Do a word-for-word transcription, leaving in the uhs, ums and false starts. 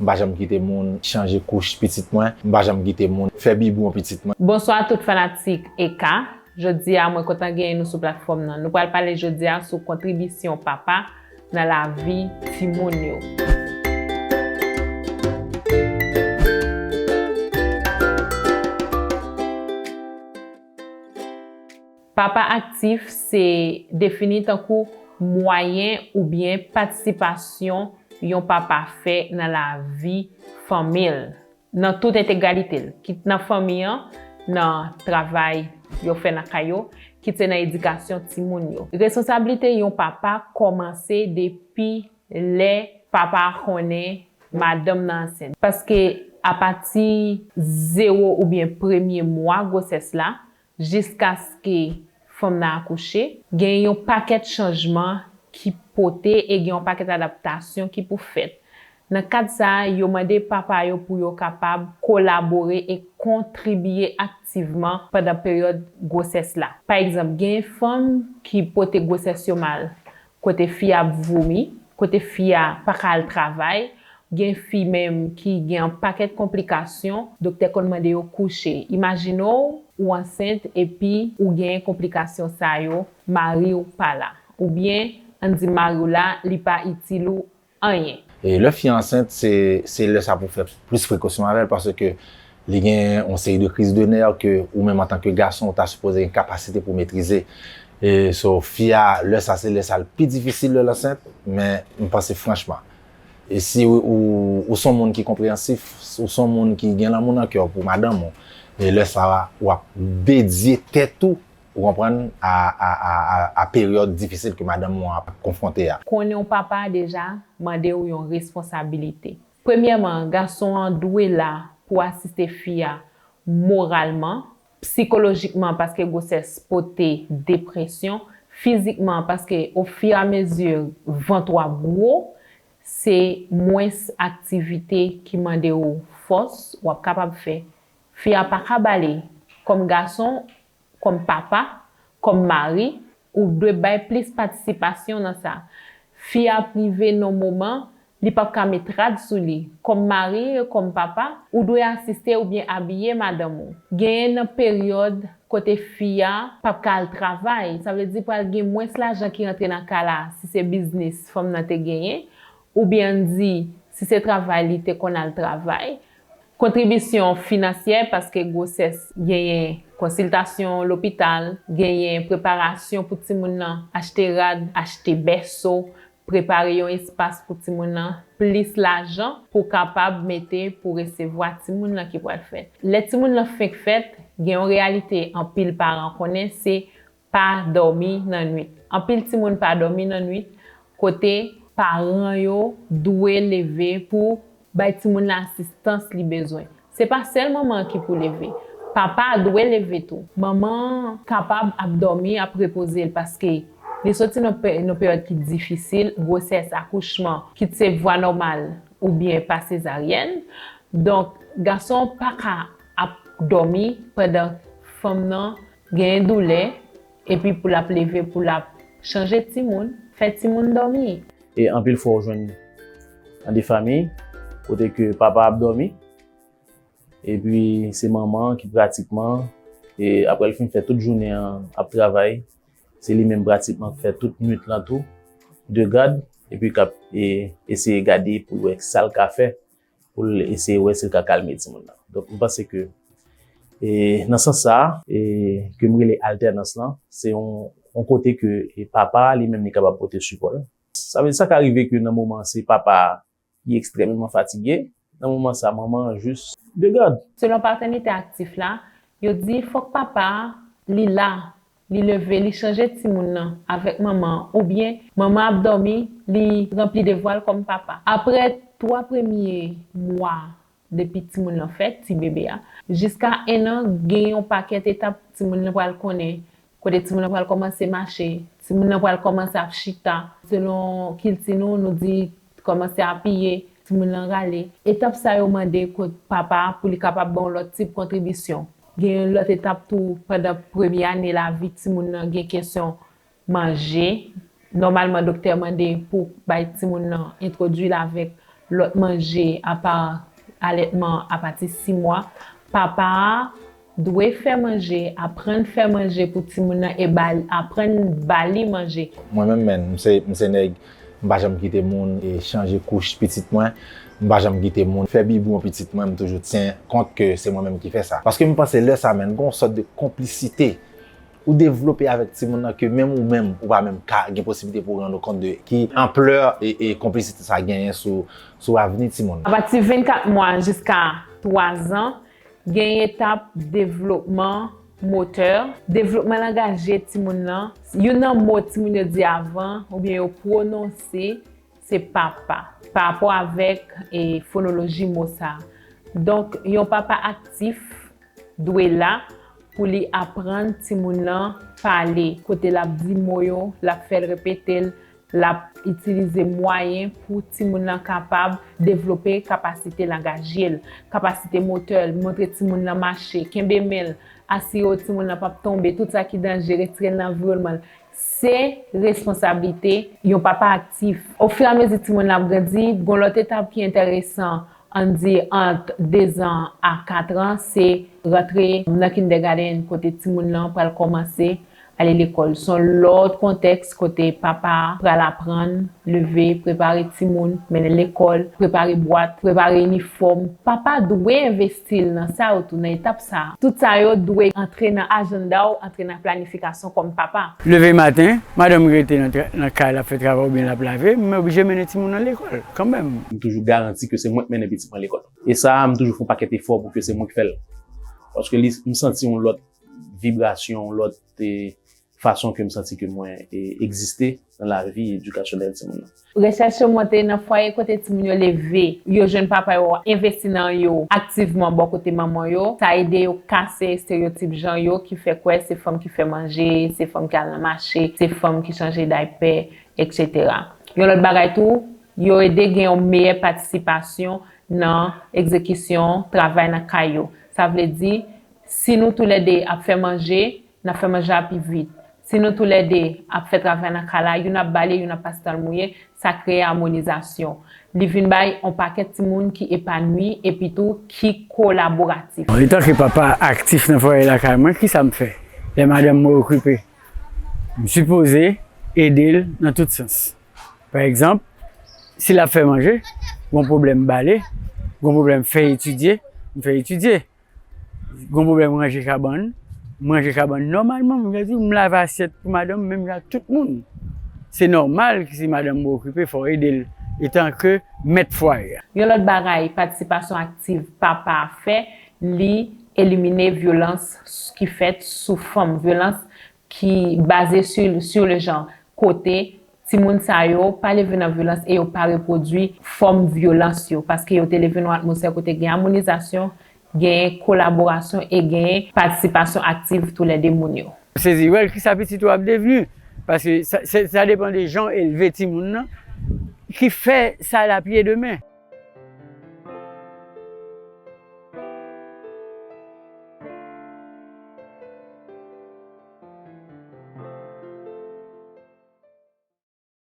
M pa janm kite moun chanje kouch pitit mwen. M pa janm kite moun fè bibwon pitit mwen. Bonswa tout fanatik E K. Jodi a, mwen kontan genyen nou sou platfòm nan. Nou pral pale jodi a sou kontribisyon papa nan lavi timoun yo. Papa aktif se defini tankou mwayen oubyen patisipasyon yon papa fè nan lavi fanmi l, nan tout entegralite l, kit nan fanmi an, nan travay yo fè nan kay yo, kit se nan edikasyon timoun yo. Responsablite yon papa kòmanse depi lè papa a konnen madanm nan ansent. Paske apati zewo oubyen premye mwa gwosès la, jiskaske fanm nan akouche, gen yon pakèt chanjman ki pote e gen yon pakèt adaptasyon ki pou fèt. Nan kad sa a, yo mande papa yo pou yo kapab kolabore e kontribye aktivman pandan peryòd gwosès la. Pa egzanp, gen fanm ki pote gwosès yo mal, kote fi a ap vomi, kote fi a pa ka al travay, gen fi menm ki gen yon pakèt konplikasyon, doktè konn mande yo kouche. Imajine w, ou ansent epi ou gen konplikasyon sa yo, mari w pa la. Oubyen, ann di mari w la, li pa itil ou anyen. E lè fi a ansent, se, se lè sa pou fè plis prekosyon avè l, paske li gen yon seri de kriz de nè ke ou menm antanke gason, ou ta sipoze gen kapasite pou metrize. E so, fi a, lè sa, se lè sa l pi difisil lè l ansent, men m panse franchman, e si ou, ou, ou se yon moun ki konpreyansif, ou se yon moun ki gen lanmou nan kè w pou madanm ou, e lè sa a, w ap dedye tèt ou, ou konprann, a, a, a, a, a peryòd difisil ke madanm ou an ap konfwonte a. Konnen w papa deja mande w yon responsabilite. Premyèman, gason an dwe la pou asiste fi a moralman, sikolojikman, paske gwosès pote depresyon, fizikman, paske ofirameziye vant ou ap gwo, se mwens aktivite ki mande w fòs w ap kapab fè. Fi a pa ka bale. Kòm gason, kòm papa, kòm mari, ou dwe bay plis patisipasyon nan sa. Fi a ap rive nan moman, li p ap ka met rad sou li. Kòm mari e kòm papa, ou dwe asiste oubyen abiye madanm ou. Genyen nan peryòd kote fi a p ap ka al travay, sa vle di pral gen mwens lajan ki rantre nan kay la, si se biznis fanm nan te genyen, oubyen ann di, si se travay li te konn al travay. Kontribisyon finansyè, paske gwosès genyen konsiltasyon lopital, genyen preparasyon pou timoun nan, achte rad, achte bèso, prepare yon espas pou timoun nan, plis lajan pou kapab mete pou resevwa timoun nan ki pral fèt. Lè timoun nan fenk fèt, gen yon reyalite anpil paran konnen, se pa dòmi nan nwit. Anpil timoun pa dòmi nan nwit, kote paran yo dwe leve pou bay timoun nan asistans li bezwen. Se pa sèl manman an ki pou leve. Papa a dwe leve tou. Manman an kapab ap dòmi, ap repoze l, paske li soti nan pe-, nan peryòd ki difisil, gwosès, akouchman, kit se vwa nòmal oubyen pa sezaryèn. Donk, gason an pa ka ap dòmi pandan fanm nan genyen doulè, epi pou l ap leve, pou l ap chanje timoun, fè timoun dòmi. E anpil fwa w jwenn nan de fanmi, kote ke papa ap dòmi, epi se manman an ki pratikman, e apre l fin fè tout jounen an ap travay, se li menm pratikman k fè tout nwit lan tou, de gad, epi k ap, e, eseye gade pou l wè sa l ka fè, pou l eseye wè si l ka kalme timoun nan. Donk, m panse ke, e, nan sans sa a, e, ke m rele altènans lan, se yon, yon kote ke, e, papa a li menm li kapab pote sipò l. Sa vle di sa ka rive ke nan moman an se papa a ki ekstrèmeman fatige, nan moman sa a manman an jis de gad. Selon patènite aktif la, yo di fòk papa a li la, li leve, li chanje timoun nan avèk manman an, oubyen manman ap dòmi, li ranpli devwa l kòm papa. Apre twa premye mwa depi timoun nan fèt, ti bebe a, jiska en an, gen yon pakèt etap timoun nan pral konnen, kote timoun nan pral kòmanse mache, timoun nan pral kòmanse ap chita. Selon kilti nou, nou di kòmanse apiye, timoun nan rale. Etap sa yo mande kot papa a pou li kapab ba yon lòt tip kontribisyon. Gen yon lòt etap tou pandan premye ane lavi timoun nan, gen kesyon manje. Nòmalman, doktè mande pou bay timoun nan, entwodui l avèk lòt manje apa alètman apati sis mwa, papa a dwe fè manje, aprann fè manje pou timoun nan e ba, aprann ba li manje. Mwen menm, menn, m se, m se nèg, m pa janm kite moun e chanje kouch pitit mwen, m pa janm kite moun fè bibwon pitit mwen, m toujou tyen kont ke se mwen menm ki fè sa. Paske m panse lè sa, menn, gon sòt de konplisite ou devlope avèk timoun nan ke menm ou menm, ou pa menm ka gen posiblite pou rann ou kont de ki anplè e, e konplisite sa genyen sou, sou avni timoun nan. Apati vennkat mwa jiska twa zan, gen etap devlopman motè, devlopman langajye timoun nan. Youn nan mo timoun yo di avan oubyen yo pwononse, se papa, pa rapò avèk e fonoloji mo sa. Donk, yon papa aktif dwe la pou li aprann timoun nan pale, kote l ap di mo yo, l ap fè l repete l, l ap itilize mwayen pou timoun nan kapab devlope kapasite langajye l, kapasite motè l, montre timoun nan mache, kenbe men l, asire w timoun nan p ap tonbe, tout sa ki danje, retire l nan anviwònman l. Se responsablite yon papa aktif. Ofiramezi timoun nan ap grandi, gon lòt etap ki enteresan, ann di ant de zan a kat an, se rantre nan kindergarten kote timoun nan pral kòmanse ale lekòl. Se yon lòt kontèks kote papa a pral aprann leve, prepare timoun, mennen l lekòl, prepare bwat, prepare inifòm. Papa dwe envesti l nan sa yo tou, nan etap sa a. Tout sa yo dwe antre nan ajanda w, antre nan planifikasyon kòm papa. Leve maten, madanm rete nan tra-, nan kay la ap fè travay oubyen l ap lave, m oblije mennen timoun nan lekòl kanmenm. M toujou garanti ke se mwen k mennen pitit mwen lekòl. E sa a, m toujou fè yon pakèt efò pou ke se mwen k fè l. Paske li, m santi yon lòt vibrasyon, yon lòt, eh, fason ke m santi ke mwen, eh, egziste nan lavi edikasyonèl timoun nan. Rechèch yo montre nan fwaye kote timoun yo leve, yo jwenn papa yo envesti nan yo aktivman bò kote manman yo, sa ede yo kase estereyotip jan yo ki fè kwè se fanm ki fè manje, se fanm ki al nan mache, se fanm ki chanje daypè, etsetera. Yon lòt bagay tou, yo ede gen yon meyè patisipasyon nan egzekisyon travay nan kay yo. Sa vle di, si nou toulède ap fè manje, n ap fè manje a pi vit. Si nou toulède ap fè travay nan kay la, youn ap bale, youn ap pase tan l mouye, sa kreye amonizasyon. Li vin bay yon pakèt timoun ki epanwi epi tou ki kolaboratif. Bon, etanke papa aktif nan fwaye lakay mwen, kisa m fè? Lè madanm mwen okipe, m sipoze ede l nan tout sans. Pa egzanp, si l ap fè manje, gon pwoblèm bale, gon pwoblèm fè etidye, m fè etidye. Gon pwoblèm ranje kabann, m ranje kabann nòmalman, m di, m lave asyèt pou madanm, menm jan ak tout moun. Se nòmal ke si madanm mwen okipe, fò w ede l, etanke mèt fwaye a. Yon lòt bagay, patisipasyon aktif papa a fè, li elimine vyolans ki fèt sou fanm, vyolans ki baze sur, sur le genre, kote timoun sa yo pa leve nan vyolans e yo pa repwodui fòm vyolans yo, paske yo te leve nan yon atmosfè kote gen amonizasyon, gen kolaborasyon e gen patisipasyon aktif toulède moun yo. Sezi, well, kisa pitit ou ap devni? Paske sa, sa, sa depann de jan w elve timoun nan, ki fè sa l ap ye demen.